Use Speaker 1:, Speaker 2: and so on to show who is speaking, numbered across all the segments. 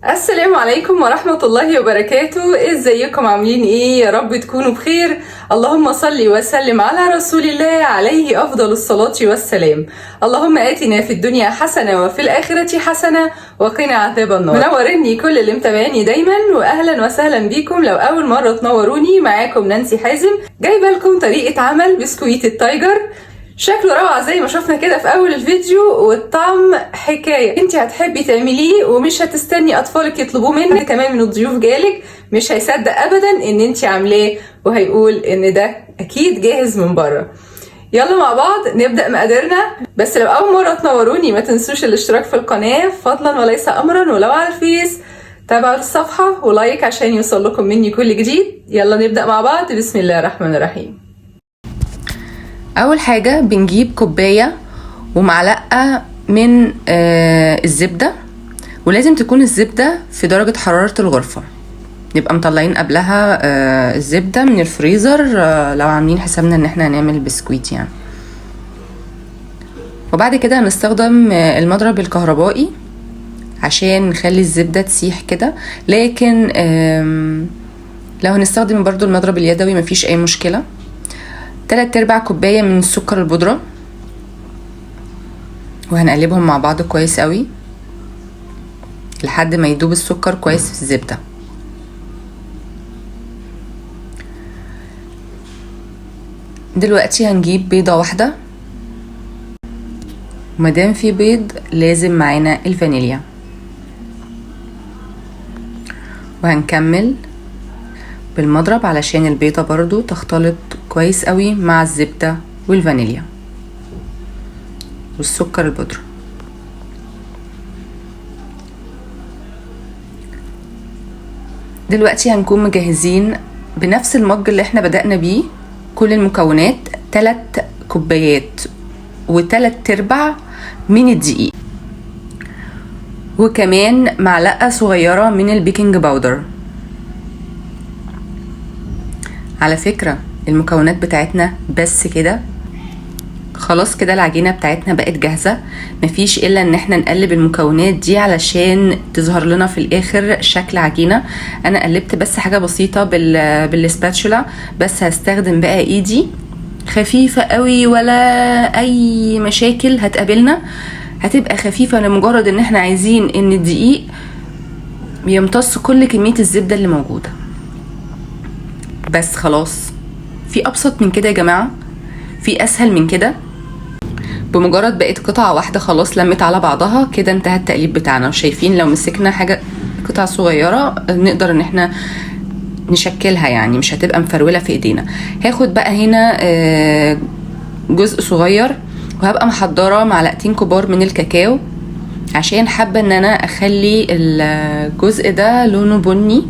Speaker 1: السلام عليكم ورحمة الله وبركاته. ازيكم عاملين ايه؟ يا رب تكونوا بخير. اللهم صل وسلم على رسول الله عليه افضل الصلاة والسلام. اللهم اتنا في الدنيا حسنة وفي الاخرة حسنة وقنا عذاب النار. منورني كل اللي متابعيني دايما، واهلا وسهلا بيكم. لو اول مرة تنوروني، معاكم نانسي حازم، جايبه لكم طريقة عمل بسكويت ال tiger. شكله روعة زي ما شفنا كده في اول الفيديو، والطعم حكاية. انت هتحبي تعمليه ومش هتستني اطفالك يطلبوه منك، كمان من الضيوف جالك مش هيصدق ابدا ان انت عاملاه، وهيقول ان ده اكيد جاهز من بره. يلا مع بعض نبدأ مقاديرنا. بس لو اول مرة تنوروني ما تنسوش الاشتراك في القناة فضلا وليس امرا، ولو على الفيس تابعوا الصفحة و like عشان يوصل لكم مني كل جديد. يلا نبدأ مع بعض. بسم الله الرحمن الرحيم.
Speaker 2: اول حاجة بنجيب كوباية ومعلقة من الزبدة، ولازم تكون الزبدة في درجة حرارة الغرفة. نبقى مطلعين قبلها الزبدة من الفريزر، لو عاملين حسابنا ان احنا هنعمل بسكويت يعني. وبعد كده هنستخدم المضرب الكهربائي عشان نخلي الزبدة تسيح كده، لكن لو هنستخدم برضو المضرب اليدوي مفيش اي مشكلة. 3/4 كوباية من السكر البودرة، وهنقلبهم مع بعض كويس قوي لحد ما يدوب السكر كويس في الزبدة. دلوقتي هنجيب بيضة واحدة، ومادام في بيض لازم معانا الفانيليا، وهنكمل بالمضرب علشان البيضة برضو تختلط كويس قوي مع الزبدة والفانيليا والسكر البودرة. دلوقتي هنكون مجهزين بنفس المج اللي احنا بدأنا بيه كل المكونات، 3 كوبايات و3/4 من الدقيق، وكمان معلقة صغيرة من ال baking powder. على فكرة المكونات بتاعتنا بس كده خلاص، كده العجينة بتاعتنا بقت جاهزة. مفيش الا ان احنا نقلب المكونات دي علشان تظهر لنا في الاخر شكل عجينة. انا قلبت بس حاجة بسيطة بال spatula، بس هستخدم بقى ايدي خفيفة قوي، ولا اي مشاكل هتقابلنا، هتبقى خفيفة لمجرد ان احنا عايزين ان الدقيق يمتص كل كمية الزبدة اللي موجودة بس. خلاص، في ابسط من كده يا جماعة؟ في اسهل من كده؟ بمجرد بقت قطعة واحدة خلاص لمت على بعضها كده، انتهى التقليب بتاعنا. وشايفين لو مسكنا حاجة قطع صغيرة نقدر ان احنا نشكلها، يعني مش هتبقى مفرولة في ايدينا. هاخد بقى هنا جزء صغير، وهبقى محضرة معلقتين كبار من الكاكاو عشان حابة ان انا اخلي الجزء ده لونه بني.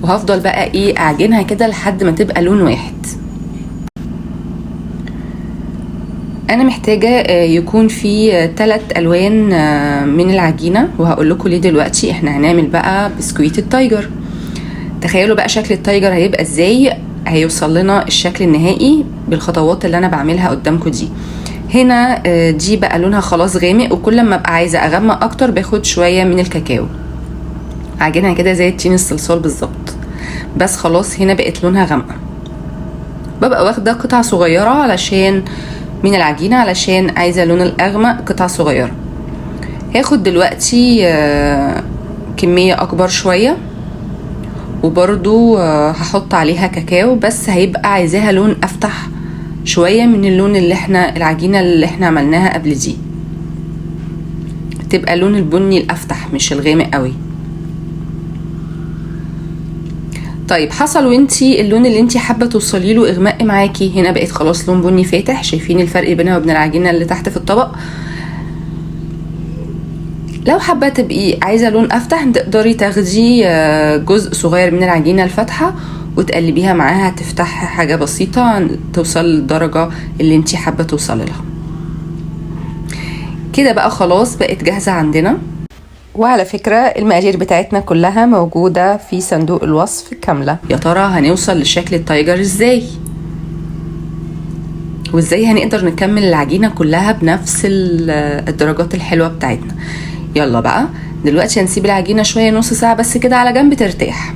Speaker 2: وهفضل بقى اعجنها كده لحد ما تبقى لون واحد. انا محتاجة يكون في 3 الوان من العجينة، وهقول لكم ليه دلوقتي. احنا هنعمل بقى بسكويت ال tiger. تخيلوا بقى شكل ال tiger هيبقى ازاي، هيوصل لنا الشكل النهائي بالخطوات اللي انا بعملها قدامكم دي. هنا دي بقى لونها خلاص غامق، وكل ما ابقى عايزة اغمق اكتر باخد شوية من الكاكاو، عجينها كده زي التين الصلصال بالظبط. بس خلاص هنا بقت لونها غامقة. ببقى واخدة قطعة صغيرة علشان من العجينة، علشان عايزة لون الأغمق قطعة صغيرة. هاخد دلوقتي كمية أكبر شوية، وبرضو هحط عليها كاكاو، بس هيبقى عايزاها لون أفتح شوية من اللون اللي احنا العجينة اللي احنا عملناها قبل دي، تبقى لون البني الأفتح مش الغامق قوي. طيب حصل وانتي اللون اللي انتي حابه توصلي له اغماء معاكي، هنا بقت خلاص لون بني فاتح. شايفين الفرق بينها وبين العجينه اللي تحت في الطبق؟ لو حابه تبقي عايزه لون افتح تقدري تاخدي جزء صغير من العجينه الفاتحه وتقلبيها معاها، تفتح حاجه بسيطه توصل للدرجه اللي انتي حابه توصلي لها. كده بقى خلاص بقت جاهزه عندنا.
Speaker 1: وعلى فكرة المقادير بتاعتنا كلها موجودة في صندوق الوصف كاملة.
Speaker 2: يا ترى هنوصل لشكل ال tiger ازاي؟ وازاي هنقدر نكمل العجينة كلها بنفس الدرجات الحلوة بتاعتنا. يلا بقى دلوقتي هنسيب العجينة شوية، نص ساعة بس كده على جنب ترتاح.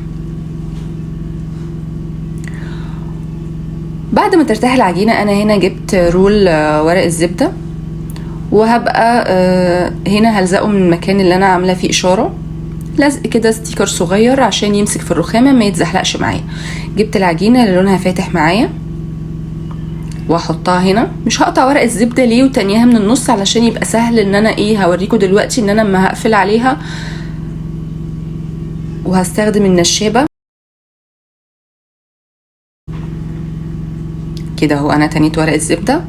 Speaker 2: بعد ما ترتاح العجينة انا هنا جبت رول ورق الزبدة، وهبقى هنا هلزقه من المكان اللي انا عاملة فيه اشارة، لزق كده ستيكر صغير عشان يمسك في الرخامة ما يتزحلقش معايا. جبت العجينة اللي لونها فاتح معايا واحطها هنا. مش هقطع ورق الزبدة ليه وتانيها من النص علشان يبقى سهل ان انا ايه هوريكم دلوقتي ان انا اما هقفل عليها وهستخدم النشابة كده اهو. انا تنيت ورق الزبدة،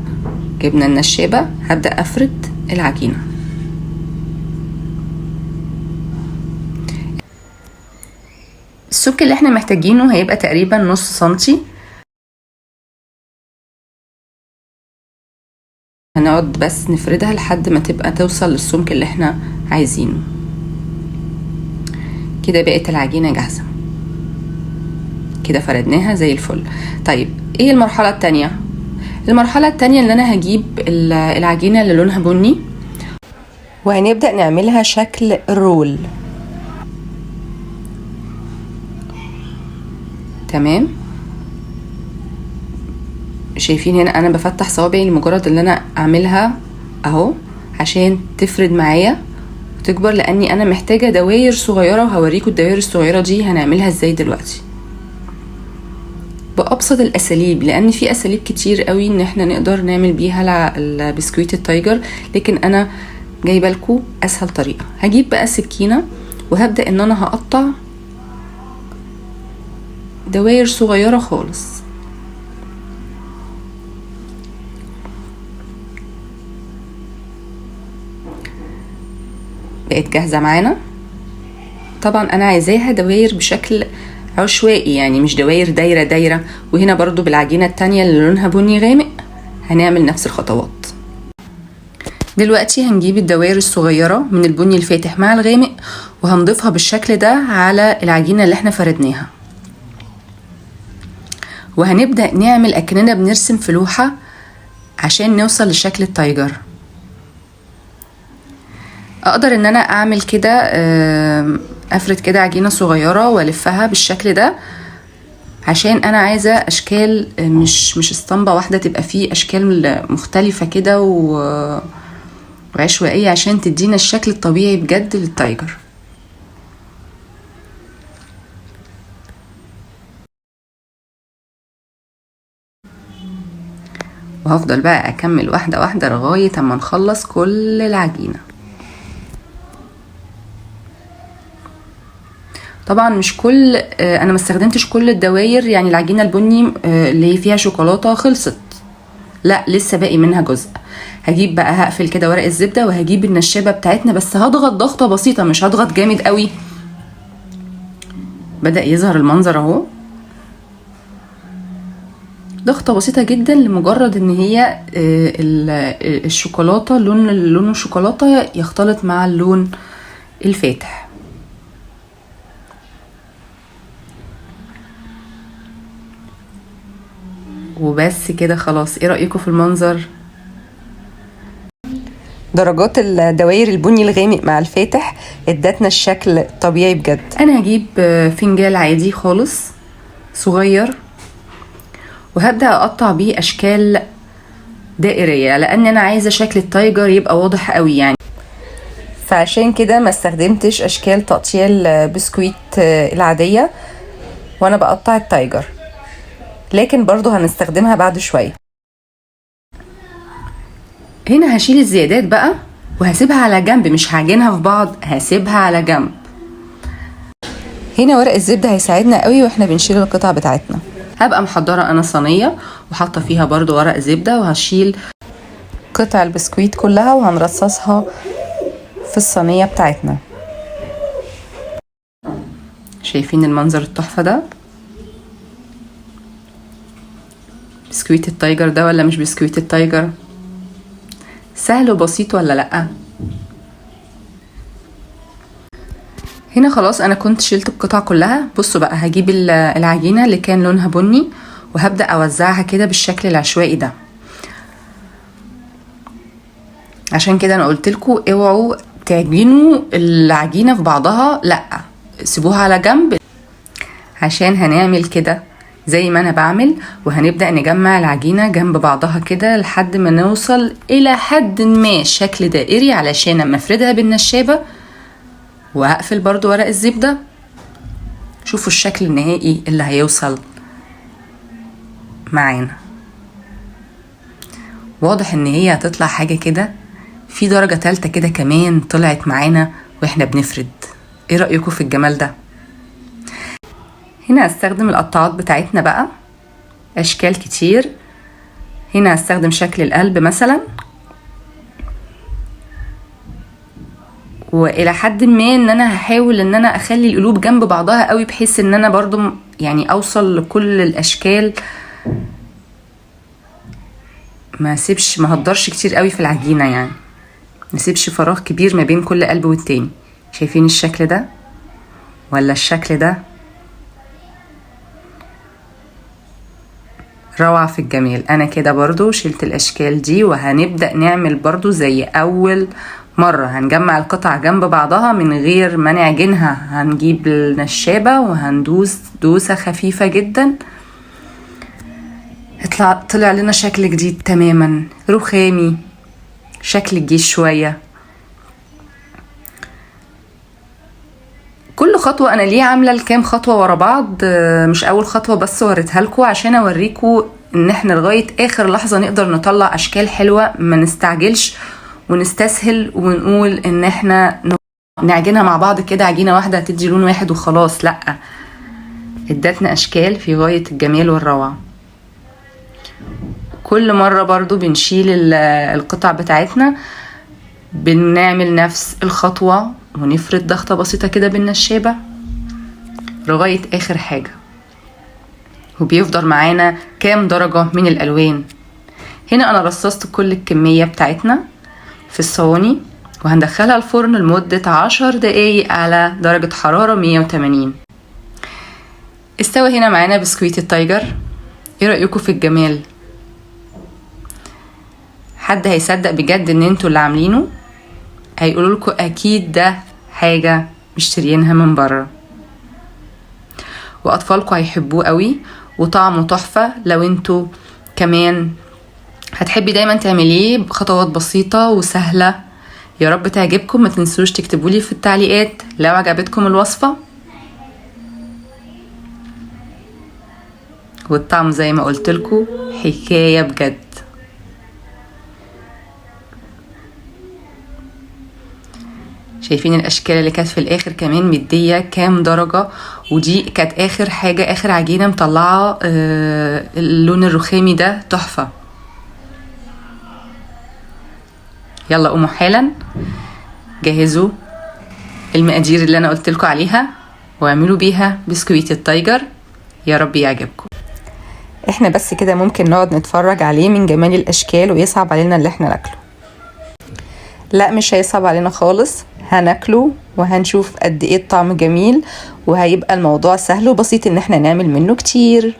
Speaker 2: جبنا النشابة، هبدأ افرد العجينة. السمك اللي احنا محتاجينه هيبقى تقريبا نص سنتي. هنقعد بس نفردها لحد ما تبقى توصل للسمك اللي احنا عايزينه. كده بقت العجينة جاهزة، كده فردناها زي الفل. طيب ايه المرحلة التانية؟ المرحلة التانية ان انا هجيب العجينة اللي لونها بني وهنبدأ نعملها شكل الرول. تمام، شايفين هنا انا بفتح صوابعي لمجرد ان انا اعملها اهو عشان تفرد معايا وتكبر، لاني انا محتاجة دواير صغيرة، وهوريكم الدواير الصغيرة دي هنعملها ازاي دلوقتي بأبسط الأساليب، لأن في أساليب كتير قوي إن احنا نقدر نعمل بيها البسكويت ال tiger، لكن أنا جايبه لكم أسهل طريقة. هجيب بقى سكينة وهبدأ إن أنا هقطع دواير صغيرة خالص. بقت جاهزة معانا. طبعا أنا عايزاها دواير بشكل عشوائي، يعني مش دواير دايرة دايرة. وهنا برضو بالعجينة التانية اللي لونها بني غامق هنعمل نفس الخطوات. دلوقتي هنجيب الدوائر الصغيرة من البني الفاتح مع الغامق وهنضيفها بالشكل ده على العجينة اللي احنا فردناها، وهنبدأ نعمل أكننا بنرسم في لوحة عشان نوصل لشكل ال tiger. اقدر ان انا اعمل كده، افرد كده عجينة صغيرة والفها بالشكل ده، عشان انا عايزة اشكال مش اسطمبة واحدة، تبقى فيه اشكال مختلفة كده وعشوائية عشان تدينا الشكل الطبيعي بجد لل tiger. وهفضل بقى اكمل واحدة واحدة لغاية اما نخلص كل العجينة. طبعا مش كل، انا ما استخدمتش كل الدواير، يعني العجينة البني اللي فيها شوكولاتة خلصت، لا لسه باقي منها جزء. هجيب بقى، هقفل كده ورق الزبدة وهجيب النشابه بتاعتنا، بس هضغط ضغطه بسيطة، مش هضغط جامد قوي. بدأ يظهر المنظر اهو، ضغطه بسيطة جدا لمجرد ان هي الشوكولاتة، لون الشوكولاتة يختلط مع اللون الفاتح. وبس كده خلاص. ايه رأيكم في المنظر؟ درجات الدوائر البني الغامق مع الفاتح ادتنا الشكل الطبيعي بجد. انا هجيب فنجان عادي خالص صغير وهبدأ اقطع بيه اشكال دائرية، لان انا عايزة شكل ال tiger يبقى واضح قوي يعني، فعشان كده ما استخدمتش اشكال تقطيع البسكويت العادية وانا بقطع ال tiger، لكن برضو هنستخدمها بعد شوية. هنا هشيل الزيادات بقى وهسيبها على جنب، مش هعجنها في بعض، هسيبها على جنب. هنا ورق الزبدة هيساعدنا قوي واحنا بنشيل القطع بتاعتنا. هبقى محضرة انا صينية وحاطة فيها برضو ورق زبدة، وهشيل قطع البسكويت كلها وهنرصصها في الصينية بتاعتنا. شايفين المنظر التحفة ده؟ بسكويت ال tiger ده ولا مش بسكويت ال tiger؟ سهل وبسيط ولا لأ؟ هنا خلاص انا كنت شلت القطع كلها. بصوا بقى، هجيب العجينة اللي كان لونها بني وهبدأ اوزعها كده بالشكل العشوائي ده. عشان كده انا قلت لكم اوعوا تعجنوا العجينة في بعضها، لا سيبوها على جنب، عشان هنعمل كده زي ما انا بعمل، وهنبدأ نجمع العجينة جنب بعضها كده لحد ما نوصل الى حد ما شكل دائري، علشان اما افردها بالنشابة وهقفل برضو ورق الزبدة. شوفوا الشكل النهائي اللي هيوصل معانا. واضح ان هي هتطلع حاجة كده في درجة تالتة كده كمان طلعت معانا واحنا بنفرد. ايه رأيكم في الجمال ده؟ هنا هستخدم القطاعات بتاعتنا بقى اشكال كتير. هنا هستخدم شكل القلب مثلا، والى حد ما ان انا هحاول ان انا اخلي القلوب جنب بعضها قوي، بحيث ان انا برضو يعني اوصل لكل الاشكال، ما اسيبش، ما هدرش كتير قوي في العجينة، يعني ما اسيبش فراغ كبير ما بين كل قلب والتاني. شايفين الشكل ده ولا الشكل ده؟ روعة في الجمال. انا كده برضو شلت الاشكال دي، وهنبدأ نعمل برضو زي اول مرة، هنجمع القطع جنب بعضها من غير ما نعجنها. هنجيب النشابة وهندوس دوسة خفيفة جدا، طلع لنا شكل جديد تماما، رخامي، شكل الجيش شوية. كل خطوة انا ليه عاملة الكام خطوة ورا بعض، مش اول خطوة بس وريتها لكم عشان اوريكم ان احنا لغاية اخر لحظة نقدر نطلع اشكال حلوة، ما نستعجلش ونستسهل ونقول ان احنا نعجنها مع بعض كده عجينة واحدة هتدي لون واحد وخلاص. لا، ادتنا اشكال في غاية الجمال والروعة. كل مرة برضو بنشيل القطع بتاعتنا، بنعمل نفس الخطوة ونفرد ضغطة بسيطة كده بالنشابة لغاية آخر حاجة، وبيفضل معانا كام درجة من الألوان. هنا أنا رصصت كل الكمية بتاعتنا في الصواني، وهندخلها الفرن لمدة 10 دقايق على درجة حرارة 180. استوى هنا معانا بسكويت التايجر. ايه رأيكم في الجمال؟ حد هيصدق بجد ان انتوا اللي عاملينه؟ هيقولوا لكم اكيد ده حاجة مشتريينها من بره، واطفالكم هيحبوه قوي وطعمه تحفة. لو انتوا كمان هتحبي دايما تعمليه بخطوات بسيطة وسهلة. يا رب تعجبكم. ما تنسوش تكتبولي في التعليقات لو عجبتكم الوصفة، والطعم زي ما قلتلكم حكاية بجد. شايفين الاشكال اللي كانت في الاخر كمان مديه كام درجه، ودي كانت اخر حاجة، اخر عجينه مطلعه اللون الرخامي ده تحفة. يلا قوموا حالا جهزوا المقادير اللي انا قلت لكم عليها واعملوا بيها بسكويت التايجر. يا رب يعجبكم. احنا بس كده ممكن نقعد نتفرج عليه من جمال الاشكال ويصعب علينا اللي احنا ناكله. لا، مش هيصعب علينا خالص، هناكله وهنشوف قد ايه الطعم جميل، وهيبقى الموضوع سهل وبسيط ان احنا نعمل منه كتير.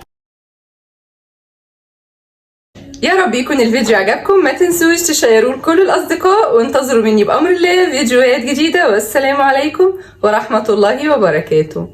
Speaker 1: يا رب يكون الفيديو عجبكم، ما تنسوش تشيروه لكل الاصدقاء، وانتظروا مني بامر الله فيديوهات جديدة. والسلام عليكم ورحمة الله وبركاته.